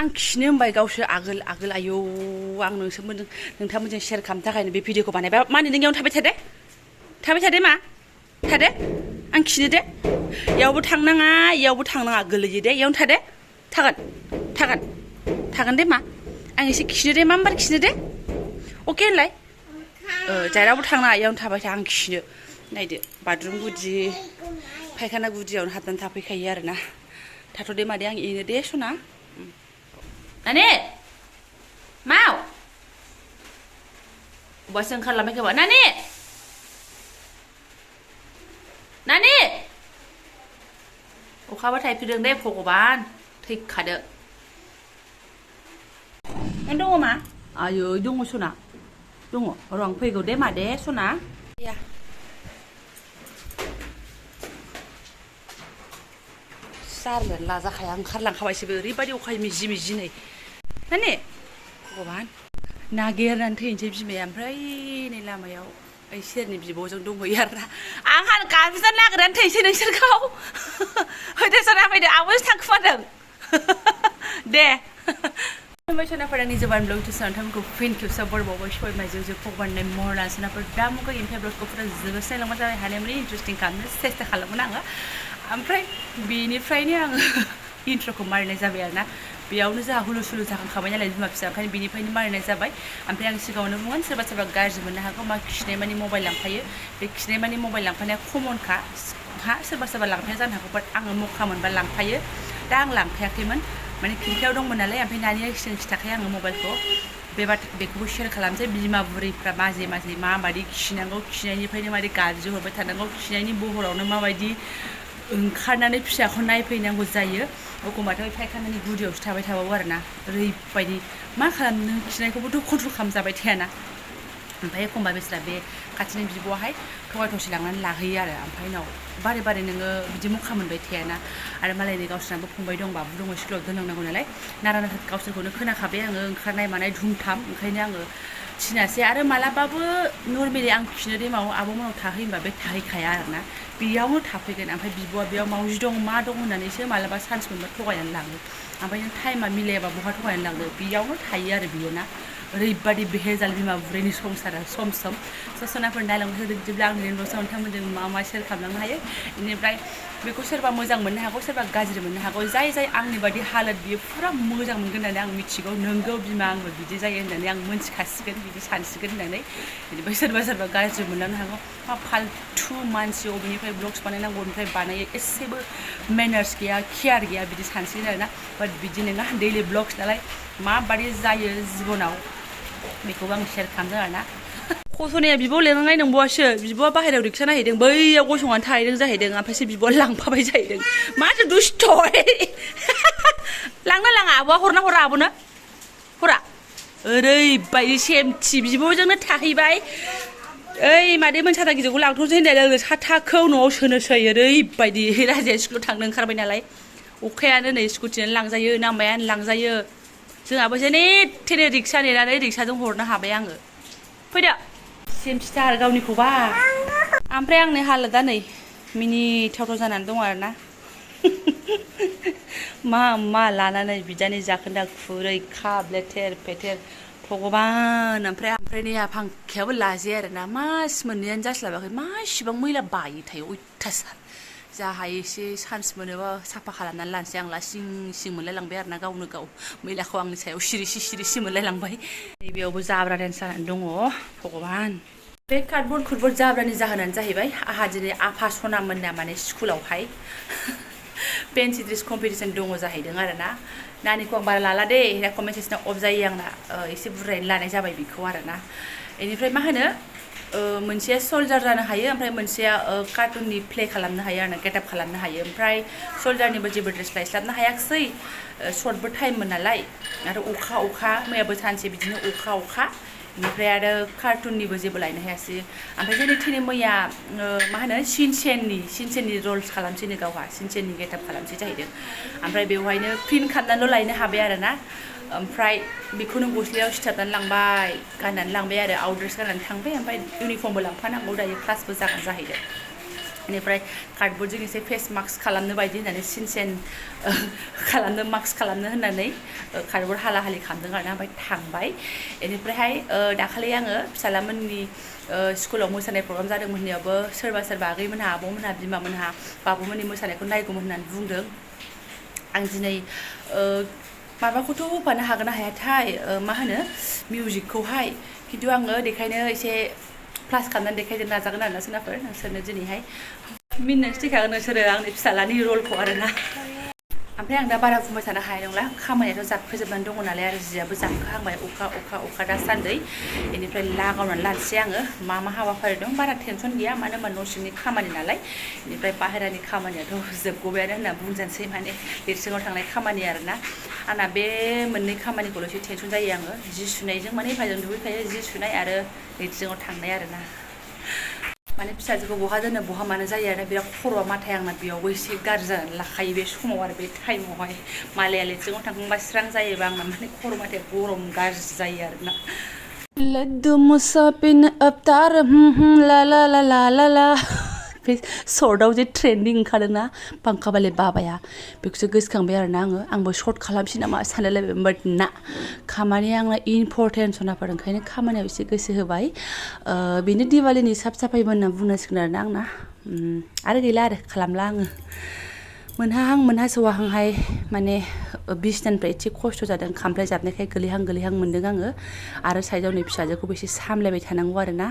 आं खिनो होनबाय गावसो आगोल आयौ आं नोंथांमोनजों शेयार खालामनो थाखायनो बे भिडिअखौ बानायबाय मा होनो नों इयावनो थाबाय थादे मा थादे आं खिनो दे इयावबो थांनाङा गोलैयो दे इयावनो थागोन दे मा आं एसे खिनो दे मा होनबा खिनो दे अके होनलाय जेरावबो थांनाङा इयावनो थाबाय था आं खिनो नायदो बाथरुम गुदि फायखाना गुदियावनो हाबनानै थाफैखायो आरोना थाथ'दे मादै आं एनो दे सना नानि माव बबासो ओंखारलांबाय खोमा नानि अखाबो थाइफ्रिदों दे भगबान थैखादो नों दङ मा आयै दङ सना दङ र' आं फैगौ दे मादे सना जारलायानो लाजाखाया ओंखारलांखाबायसोबो ओरैबायदि अखा मिजि नै नानि भगबान नागिरनानै थैनोसै बिमाया ओमफ्राय नै लामायाव ओइ सेरनि बिब'जों दंहैयो आरोना आंहा गाबज्रिनानै नागिरनानै थैनोसै नोंसोरखौ फैदो सना फैदो आब'सो थांखुमादों दे खुलुमबाय सनाफोर आंनि जोबान ब्लग इउटुब नोंथांमोनखौ फिन खेबसेयाव बरबावबाय सबाय माइजों जों भगबाननि महर लाना सोनाफोर दा मुगा इनिफ्राय ब्लगखौ फुरा जोबोद नायलांबाय जाबाय हानायमानि इन्टारेस्टिं खालामनो सेस्था खालामोन आङो ओमफ्राय बेनिफ्रायनो आङो इन्ट्र'खौ मारिनाय जाबाय आरोना बेयावनो जोंहा हुलु सुलु जाखांखाबाय नालाय बिमा फिसा ओंखायनो बेनिफ्रायनो मारिनाय जाबाय ओमफ्राय आं सिगाङावनो बुंगोन सोरबा गाज्रि मोननो हागौ मा खिनाय मानि मबाइल लांफायो बे खिनाय मानि मबाइल लांफानाया कमनखा सोरबा लांफाया जानो हागौ बाट आङो मखा मोनबा लांफायो दा आं लांफायाखैमोन माने खिरखियाव दंमोन नालाय ओमफ्राय नानिया सिगां खिथाखायो आङो मबाइलखौ बेखौबो शेयार खालामसै बिमा बुरैफ्रा माजे माबायदि खिनांगौ खिनायनिफ्रायनो माबायदि गाज्रि हरबाय थानांगौ खिनायनि बहरावनो माबायदि ओंखारनानै फिसाखौ नायफैनांगौ जायो एखमबाथ' फायखानानि गुदियावसो थाबाय थाबावो आरोना ओरैबायदि मा खालामनो खिनायखौबोथ' कन्ट्रल खालामजाबाय थायाना ओमफ्राय एखमबा बेस्रा बे खाथिनि बिब'आहाय थगाय लांनानै लाहैयो आरो ओमफ्राय उनाव बारे नोङो बिदि मखा मोनबाय थायाना आरो मालायनि गावसोरनाबो फंबाय दं बाबु दङ स्कुलाव दोनलांनांगौ नालाय नारा गावसोरखौनो खोनाखाबाय आङो ओंखारनाय मानाय धुमधाम ओंखायनो आङो थिनासै आरो मालाबाबो नर्मेलि आं खिनो देमाव आब'मोनाव थाहै होनबा बे थाहैखाया आरोना बेयावनो थाफैगोन ओमफ्राय बिब'आ बेयाव मावजि दं मा दं होननानैसो मालाबा चान्स मोनबा थगायनानै लाङो ओमफ्राय नों टाइमा मिलायाबा बहा थगायनानै लांनो बेयावनो थायो आरो बियो ना ओरैबायदि बेहेजाल बिमा बुरैनि संसारा सम सनाफोर नायलांबाय बिदिब्ला आंनि लिनबसआव नोंथांमोनजों मा शेयार खालामलांनो हायो बेनिफ्राय बेखौ सोरबा मोजां मोननो हागौ सोरबा गाज्रि मोननो हागौ जाय आंनि बायदि हालोद बियो फुरा मोजां मोनगोन होननानै आं मिथिगौ नोंगौ बिमा आंबो बिदि जायो होननानै आं मोनथिखासिगोन बिदि सानसिगोन होननानै बेनिफ्राय सोरबा गाज्रि मोनलांनो हागौ मा फालथु मानसि अबेनिफ्राय ब्लग्स बानायनांगौ ओमफ्राय बानायो एसेबो मेनार्स गैया केयार गैया बिदि सानसिगोन आरोना बाट बिदि नङा दैलि ब्लग्स नालाय माबादि जायो जिबनाव बेखौबो आं शेयार खालामदों आरोना खसनाया बिब' लेंनाय नंबावासो बिब'आ बाहेरायाव रिक्सा नायहैदों बैयाव गसंनानै थाहैदों जाहैदों ओमफ्रायसो बिब'आ लांफाबाय जाहैदों माथो दुस्थ' लांना लाङा आब'आ हरना हरा आब'नो हरा ओरैबायदि सेमथि बिब'जोंनो थाहैबाय ओइ मादै मोनसाथा गिदिरखौ लांथ'नोसै होननाय साथाखौ न'आव सोनोसै ओरैबायदि राजाया स्कुलाव थांनो ओंखारबाय नालाय अखायानो नै स्कुटियानो लांजायो नामायानो लांजायो जोंहाबो जेने थेने रिक्सा नेनानै रिक्साजों हरनो हाबाय आङो फैदो सेमथिथार गावनिखौबा ओमफ्राय आंनि हालोदा नै मिनिथावथाव जानानै दं आरोना मा लानानै बिदानि जाखोन्दा खुरै खाब लेथेर फेथेर भगबान ओमफ्राय नै फांखायाबो लाजाया आरोना मास मोननैयानो जास्लाबाखै मा इसिबां मैला बायो थायो अयथासार जाहा एसे चान्स मोनोबा साफा खालामनानै लानोसै आं सिं मोनलायलांबाय आरोना गावनो गाव मैलाखौ आंनि सायाव सिरिसि मोनलायलांबाय नैबेयावबो जाब्रा डेन्स जानानै दङ भगबान बे कार्डबर्ड जाब्रानि जाहोनानो जाहैबाय आंहा दिनै आफा सनामोनना माने स्कुलावहाय पेन्सि ड्रेस कम्पिटिसन दङ जाहैदों आरोना नानिखौ आं बारा लाला दे कमेन्ट सेक्सनाव अफ जायो आंना एसे बुरजायैनो लानाय जाबाय बेखौ आरोना बेनिफ्राय मा होनो मोनसेया सल्जार जानो हायो ओमफ्राय मोनसेया कार्टुननि प्ले खालामनो हायो आरोना गेटआप खालामनो हायो ओमफ्राय सल्जारनिबो जेबो ड्रेस लायस्लाबनो हायाखिसै सर्टबो टाइममोन नालाय आरो अखा मैयाबो सानसे बिदिनो अखा बेनिफ्राय आरो कार्टुननिबो जेबो लायनो हायासै ओमफ्राय जेने थेने मैया मा होनो सिनचेननि रल्स खालामसैनो गावहा सिनचेननि गेटआप खालामसै जाहैदों ओमफ्राय बेवहायनो प्रिन्ट खालामनानैल' लायनो हाबाय आरोना ओमफ्राय बेखौनो गस्लायाव सिथाबनानै लांबाय गाननानै लांबाय आरो आउट ड्रेस गाननानै थांबाय ओमफ्राय इउनिफर्मबो लांफानांगौ दायो क्लासबो जागोन जाहैदों बेनिफ्राय कार्डबर्डजों एसे फेस मास्क खालामनो बायदि होननानै सिनसेन खालामनो मास्क खालामनो होननानै कार्डबर्ड हाला हालि खालामदों आरोना ओमफ्राय थांबाय बेनिफ्रायहाय दाखालि आङो फिसालामोननि स्कुलाव मोसानाय प्रग्राम जादोंमोननियावबो सोरबा सोरबा आगैमोनहा आब'मोनहा बिमामोनहा बाबुमोननि मोसानायखौ नायगौमोन होननानै बुंदों आं दिनै माबाखौथ' होफानो हागोन ना हायाथाय मा होनो मिउजिकखौहाय खिन्थु आङो देखायनो एसे प्लास खालामनानै देखायनो नाजागोन आरोना सोरनाफोर नोंसोरनो दिनैहाय मिन्नोसो फैखागोन नोंसोरो आंनि फिसालानि रलखौ आरोना ओमफ्राय आं दा बारा बुंबाय थानो हानाय नंला खामानियाथ' जाबखोजोबनानै दङ नालाय आरो जियाबो जाबखोहांबाय अखा दासान्दै बेनिफ्राय लागावनानै लानोसै आङो मा हाबाफारि दं बारा टेनसन गैया मानो होनबा न' सिंनि खामानि नालाय बेनिफ्राय बाहेरानि खामानियाथ' जोबगबायानो होनना बुंजानोसै माने लिरसिङाव थांनाय खामानि आरोना आंना बे मोननै खामानिखौल' एसे टेनसन जायो आङो जि सुनायजों माने हेफाजाब दुगैखायो जि सुनाय आरो लिरसिङाव थांनाय आरोना माने फिसाजोखौ बहा दोनो बहा मानो जायो आरो बिराद खर'आ माथाया आंना बेयावबो एसे गाज्रि जानानै लाखायो बे समाव आरो बे टाइमावहाय मालाया लिरसिङाव थांखांबा स्रां जायोबा आंना माने खर' माथाया गरम गाज्रि जायो आरोना लड्डू मुसाफिन अवतार ला ला ला ला ला ला बे सर्टआव जे ट्रेन्डिं ओंखारदोंना पांखाबाले बाबाया बेखौसो गोसोखांबाय आरोना आंबो सर्ट खालामसै नामा सानलायलायबाय बाट ना खामानिया आंना इम्परटेन्ट सनाफोर ओंखायनो खामानियाव एसे गोसो होबाय बेनो दिवालीनि साफ साफायमोन होनना बुंनांसिगोन आरोना आंना आरो गैला आरो खालामला आङो मोनहाहां मोनहासौहाहांहाय माने बिसनानिफ्राय एसे खस्थ' जादों खामफ्लाय जाबनायखाय गोलैहां मोन्दों आङो आरो साइडआव नै फिसाजोखौबो एसे सामलायबाय थानांगौ आरोना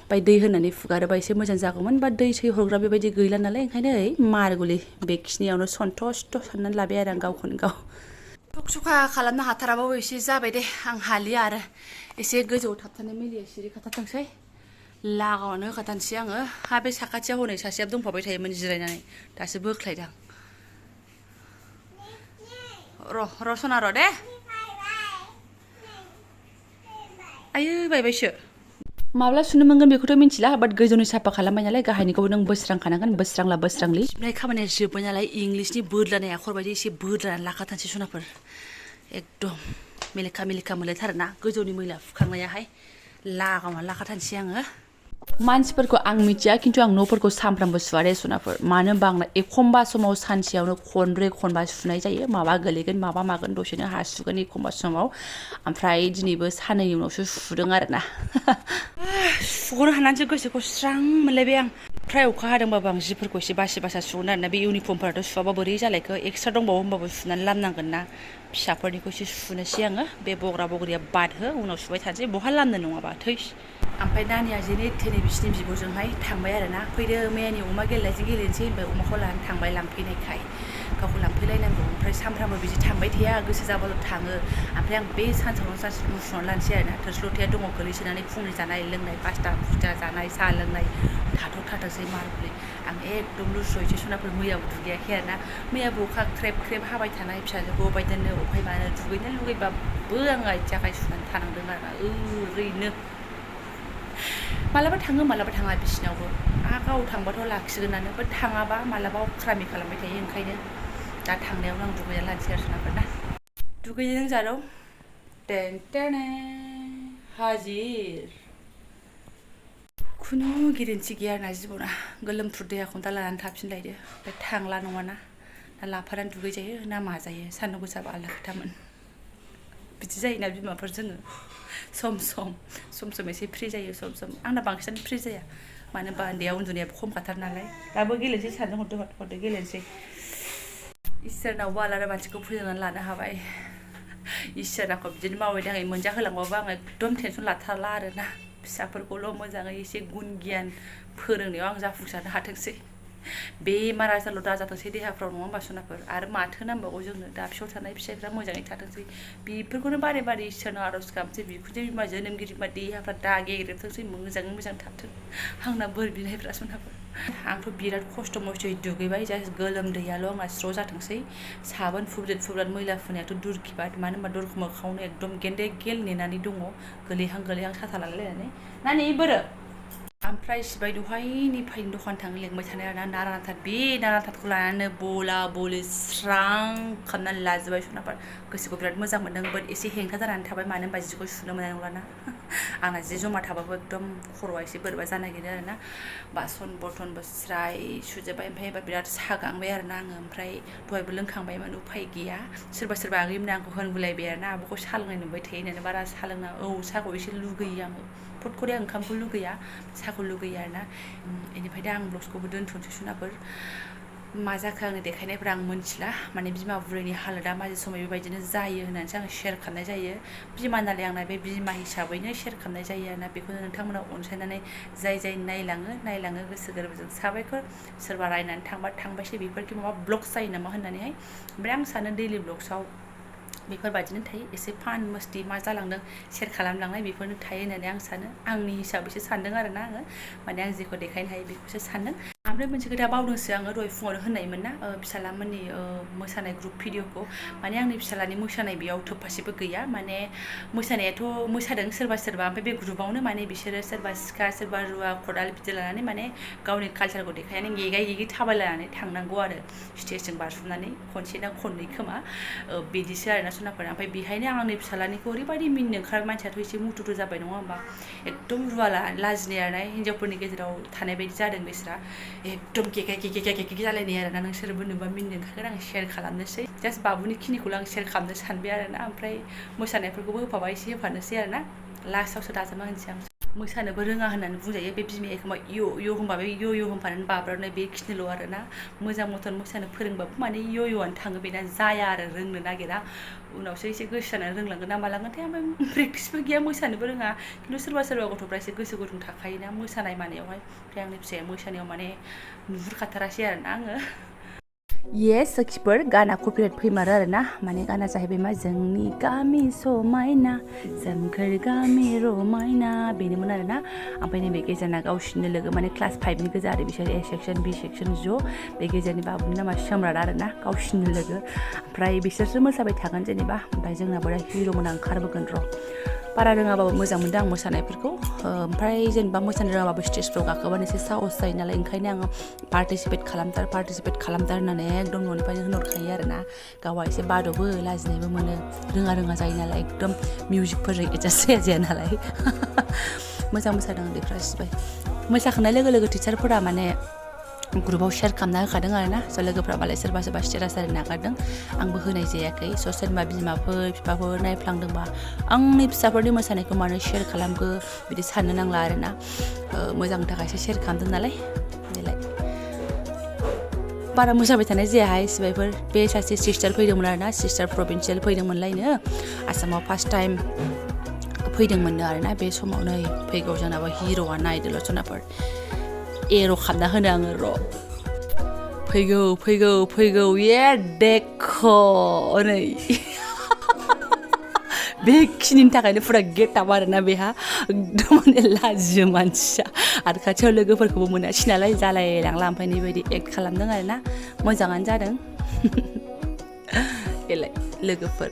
ओमफ्राय दै होनानै फुगारोबा एसे मोजां जागौमोन बा दै सै हरग्रा बेबायदि गैला नालाय ओंखायनो ओइ मारगुलि बेखिनियावनो सन्थुस्ट' साननानै लाबाय आरो आं गावखौनो गाव सखा खालामनो हाथाराबाबो एसे जाबाय दे आं हालिया आरो एसे गोजौआव थाबथानाय मेलिया सिरि खाथारथोंसै लागावनो होखाथारनोसै आङो हा बे साखाथियाव हनै सासेया दंफाबाय थायोमोन जिरायनानै दासो बोख्लायदां र' सना र' दे आयै बायबायसो माब्ला सुनो मोनगोन बेखौथ' मिन्थिला बाट गोजौनि साफा खालामबाय नालाय गाहायनिखौबो नों बोस्रांखानांगोन बोस्रांला बोस्रांलि सिबनाय खामानिया जोब्बाय नालाय इंलिसनि बोदलानाय आखर बायदि एसे बोदलानानै लाखाथारनोसै सनाफोर एकदम मेलेखा मोनलायथारोना गोजौनि मैला फुखांनायाहाय लागावनानै लाखाथारनोसै आङो मानसिफोरखौ आं मिथिया खिन्थु आं न'फोरखौ सानफ्रामबो सुवा दे सनाफोर मानो होनबा आंना एखमबा समाव सानसेयावनो खनब्रै सुनाय जायो माबा गोलैगोन माबा मागोन दसेनो हासुगोन एखमबा समाव ओमफ्राय दिनैबो साननैनि उनावसो सुदों आरोना सुग'नो हानानैसो गोसोखौ स्रां मोनलायबाय आं फ्राय अखा हादोंबाबो आं जिफोरखौ एसे बासि सुगोन आरोना बे इउनिफर्मफोराथ' सुवाबा बोरै जालायखो एक्सट्रा दंबावो होमबाबो सुनानै लामनांगोन ना फिसाफोरनिखौ एसे सुनोसै आङो बे बग्रा बग्रिया बादहो उनाव सुबाय थानोसै बहा लामनो नङाबा थैस ओमफ्राय नानिया जेने थेने बिसिनि बिब'जोंहाय थांबाय आरोना फैदो मैयानि अमा गेलेनायजों गेलेनोसै ओमफ्राय अमाखौ लानानै थांबाय लांफैनायखाय गावखौ लांफैलायनांगौ ओमफ्राय सानफ्रामबो बिदि थांबाय थाया गोसो जाबाल' थाङो ओमफ्राय आं बे सानसेयावनो सानसे सुनानै लानोसै आरोना थोरसि लथाया दङ गोलैसोनानै फुंनि जानाय लोंनाय पास्ता फुस्ता जानाय साहा लोंनाय थाथोंसै मारबुलि आं एकदम लुसुयैसो सनाफोर मैयाबो दुगैयाखै आरोना मैयाबो अखा ख्रेब हाबाय थानाय फिसाजोखौ बायदिनो अफाय मानो दुगैनो लुगैबाबो आङो आथिं आखाइ सुनानै थानांदों आरोना ओरैनो मालाबा थाङो मालाबा थाङा बिसिनावबो गाव थांबाथ' लाखिगोनानो बाट थाङाबा मालाबा अख्रामि खालामबाय थायो ओंखायनो दा थांनायावनो आं दुगैना लानोसै आरो सनाफोर ना दुगैदों जारौ टेन हाजिर खुनु गिदिंथि गैया आरोना जिबना गोलोमफ्रुद देहाखौनो दा लानानै थाफिनलायदो ओमफ्राय थांला नङाना दा लाफानानै दुगैजायो ना माजायो सान्दुं गोसाबा आलदा खोथामोन बिदि जायोना बिमाफोर जोङो सम सम एसे फ्रि जायो सम आंना बांसिनानो फ्रि जाया मानो होनबा उन्दैया उन्दुनायाबो खमखाथार नालाय दाबो गेलेनोसै सानदों हरदो गेलेनोसै इसोरनावबो आलादा मानसिखौ फोजोंनानै लानो हाबाय इसोराखौ बिदिनो मावै दाङै मोनजाहोलांबाबो आं एकदम टेनसन लाथारला आरोना फिसाफोरखौल' मोजाङै एसे गुन गियान फोरोंनायाव आं जाफुंसारनो हाथोंसै बेमार आजारल' दाजाथोंसै देहाफ्राव नङा होमबा सनाफोर आरो माथो नांबावगौ जोंनो दाबसेयाव थानाय फिसाफ्रा मोजाङै थाथोंसै बेफोरखौनो बारे इसोरनाव आर'ज गाबसै बिखुनजो बिमा जोनोमगिरि बिमा देहाफ्रा दा गेग्रेबथोंसै मोजाङै मोजां थाथों आंना बोर बिनायफ्रा सनाफोर आंथ' बिराद खस्थ' मस्थ'यै दुगैबाय जास्ट गोलोमदैयाल' आंना स्र' जाथोंसै साबोन फुब्रेद मैला फुनायाथ' दुरखिबाद मानो होनबा दरखं मोखाङावनो एकदम गेन्दे गेल नेनानै दङ गोलैहां साथा लालायलायनानै नानि बोरो ओमफ्राय सिबाय दहायनिफ्रायनो दखान थांनो लेंबाय थानाय आरोना नारानाथा बे नारानाथाखौ लानानै बला बलि स्रां खालामनानै लाजोबबाय सनाफोर गोसोखौ बिराद मोजां मोनदों बाट एसे हेंथा जानानै थाबाय मानो होनबा जिखौ सुनो मोननाय नंलाना आंना जि जमा थाबाबो एकदम खर'आ एसे बोरैबा जानो नागिरो आरोना बासन बर्तनबो स्राय सुजोबबाय ओमफ्राय एबार बिराद सागांबाय आरोना आङो ओमफ्राय दहायबो लोंखांबायमोन उफाय गैया सोरबा आगैमोना आंखौ होनगुलायबाय आरोना आब'खौ साहा लोंनाय नुबाय थायो होननानै बारा साहा लोंना साहाखौ एसे लुगैयो आङो फटखरि आं ओंखामखौ लुगैया साहाखौ लुगैयो आरोना बेनिफ्राय दा आं ब्लग्सखौबो दोनथ'नोसै सुनाफोर मा जाखो आंनो देखायनायफ्रा आं मिथिला माने बिमा बुरैनि हालोदा माजे समाव बेबायदिनो जायो होननानैसो आं शेयार खालामनाय जायो बिमा नालाय आंना बे बिमा हिसाबैनो शेयार खालामनाय जायो आरोना बेखौनो नोंथांमोना अनसायनानै जाय नायलाङो गोसो गोरबोजों साबायखर सोरबा रायनानै थांबायसो बेफोरखि माबा ब्लग्स जायो नामा होननानैहाय ओमफ्राय आं सानो दैलि ब्लग्सआव बेफोरबायदिनो थायो एसे फान मस्ति मा जालांदों शेयार खालामलांनाय बेफोरनो थायो होननानै आं सानो आंनि हिसाबैसो सानदों आरोना आङो माने आं जेखौ देखायनो हायो बेखौसो सानदों ओमफ्राय मोनसे खोथा बावदोंसो आङो दहाय फुङावनो होननायमोन ना फिसालामोननि मोसानाय ग्रुप भिडिअखौ माने आंनि फिसालानि मोसानाय बेयाव थोबफासेबो गैया माने मोसानायाथ' मोसादों सोरबा ओमफ्राय बे ग्रुपावनो माने बिसोरो सोरबा सिखा सोरबा रुवा खदाल बिदि लानानै माने गावनि कालचारखौ देखायनानै गेगायै थाबायलायनानै थांनांगौ आरो स्टेजजों बारस'नानै खनसे ना खननै खोमा बिदिसो आरोना सनाफोरा ओमफ्राय बेहायनो आंनि फिसालानिखौ ओरैबायदि मिनिनो ओंखारो मानसियाथ' एसे मुथुथु जाबाय नङा होमबा एकदम रुवा लाजिनाय आरोना हिन्जावफोरनि गेजेराव थानाय बायदि जादों बिस्रा एकदम गेगे जालायनाय आरोना नोंसोरबो नुबा मिनिनो ओंखारगोन आं शेयार खालामनोसै जास्ट बाबुनि खिनिखौल' आं शेयार खालामनो सानबाय आरोना ओमफ्राय मोसानायफोरखौबो होफाबा एसे होफानोसै आरोना लास्टआवसो दाजोबना होनोसै आं मोसानोबो रोङा होननानै बुंजायो बे बिमाया एखमबा इय' होनबा बे इय' होनफानानै बाब्राबनाय बेखिनिल' आरोना मोजां मथन मोसानो फोरोंबाबो माने इय'आनो थाङो बेना जाया आरो रोंनो नागिरा उनावसो एसे गोसो जानानै रोंलांगोन ना मालांगोनथाय ओमफ्राय प्रेक्टिसबो गैया मोसानोबो रोङा खिन्थु सोरबा गथ'फ्रा एसे गोसो गुदुं थाखायोना मोसानाय मानायावहाय ओमफ्राय आंनि फिसाया मोसानायाव माने नुहुरखाथारासै आरोना आङो येस सखिफोर गाना कपिराइट फैमारो आरोना माने गाना जाहैबाय मा जोंनि गामि समायना जोंखोर गामि रमायना बेनोमोन आरोना ओमफ्राय नैबे गेजेरना गावसिनि लोगो माने क्लास 5नि गोजा आरो बिसोर ए सेक्सन बि सेक्सन ज' बे गेजेरनि बाबुनि नामा सोमराट आरोना गावसिनि लोगो ओमफ्राय बिसोरसो मोसाबाय थागोन जेनेबा ओमफ्राय जोंनाबो दा हिर'मोना ओंखारबोगोन र' बारा रोङाबाबो मोजां मोनदों आं मोसानायफोरखौ ओमफ्राय जेनेबा मोसानो रोङाबाबो स्टेजफ्राव गाखोबानो एसे साहस जायो नालाय ओंखायनो आङो पार्टिसिपेट खालामथार होननानै एकदम न'निफ्रायनो होनहरखायो आरोना गावा एसे बादबो लाजिनायबो मोनो रोङा जायो नालाय एकदम मिउजिकफोरजों एडजास्ट जाया नालाय मोजां मोसादों उन्दैफ्रा सिबाय मोसाखांनाय लोगो टिचारफोरा माने ग्रुपाव शेयार खालामना होखादों आरोना स' लोगोफ्रा मालाय सोरबा स्टेटास आरि नागारदों आंबो होनाय जायाखै स' सोरबा बिमाफोर बिफाफोर नायफ्लांदोंबा आंनि फिसाफोरनि मोसानायखौ मानो शेयार खालामखो बिदि साननो नांला आरोना मोजांनि थाखायसो शेयार खालामदों नालाय बेलाय बारा मोसाबाय थानाय जायाहाय सिबायफोर बे सासे सिस्टार फैदोंमोन आरोना सिस्टार प्रभिन्सियेल फैदोंमोनलायनो आसामाव फार्स्ट टाइम फैदोंमोननो आरोना बे समाव नै फैगौ जोंनाबो हिर'आ नायदोल' सनाफोर एर' खालामना होनो आङो र' फैगौ ये देख' नै बेखिनिनि थाखायनो फुरा गेटआप आरोना बेहा एकदम माने लाजियो मानसिया आरो खाथियाव लोगोफोरखौबो मोनासै नालाय जालायलांला ओमफ्राय बेबायदि एक्ट खालामदों आरोना मोजाङानो जादों बेलाय लोगोफोर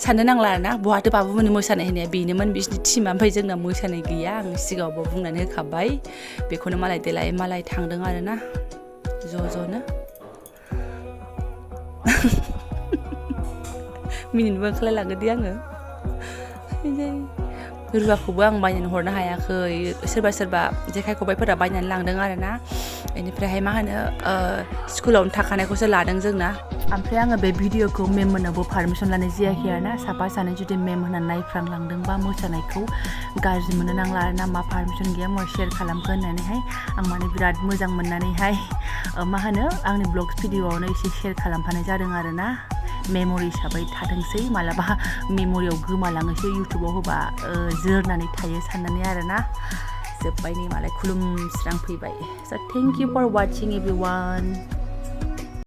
साननो नांला आरोना बहाथो बाबुमोननि मोसानाय होनाया बेनोमोन बिसिनि टिमा ओमफ्राय जोंना मोसानाय गैया आं सिगाङावबो बुंनानै होखाबाय बेखौनो मालाय थांदों आरोना ज'नो मिनिनोबो ओंखारलायलाङो दे आङो रुवाखौबो आं बायनानै हरनो हायाखै सोरबा जेखाइ खबाइफोरा बायनानै लांदों आरोना बेनिफ्रायहाय मा होनो स्कुलावनो थाखानायखौसो लादों जोंना ओमफ्राय आङो बे भिडिअखौ मेम मोननोबो पारमिसन लानाय जायाखै आरोना साफा सानै जुदि मेम होनानै नायफ्रांलांदोंबा मोसानायखौ गाज्रि मोननो नांला आरोना मा पारमिसन गैया मा शेयार खालामखो होननानैहाय आं माने बिराद मोजां मोननानैहाय मा होनो आंनि ब्लग्स भिडिअआवनो एसे शेयार खालामफानाय जादों आरोना मेम'रि हिसाबै थाथोंसै मालाबा मेम'रियाव गोमालाङोसो इउटुबाव होबा जोरनानै थायो साननानै आरोना जोब्बाय नै मालाय खुलुमस्रां फैबाय so' thank you for watching everyone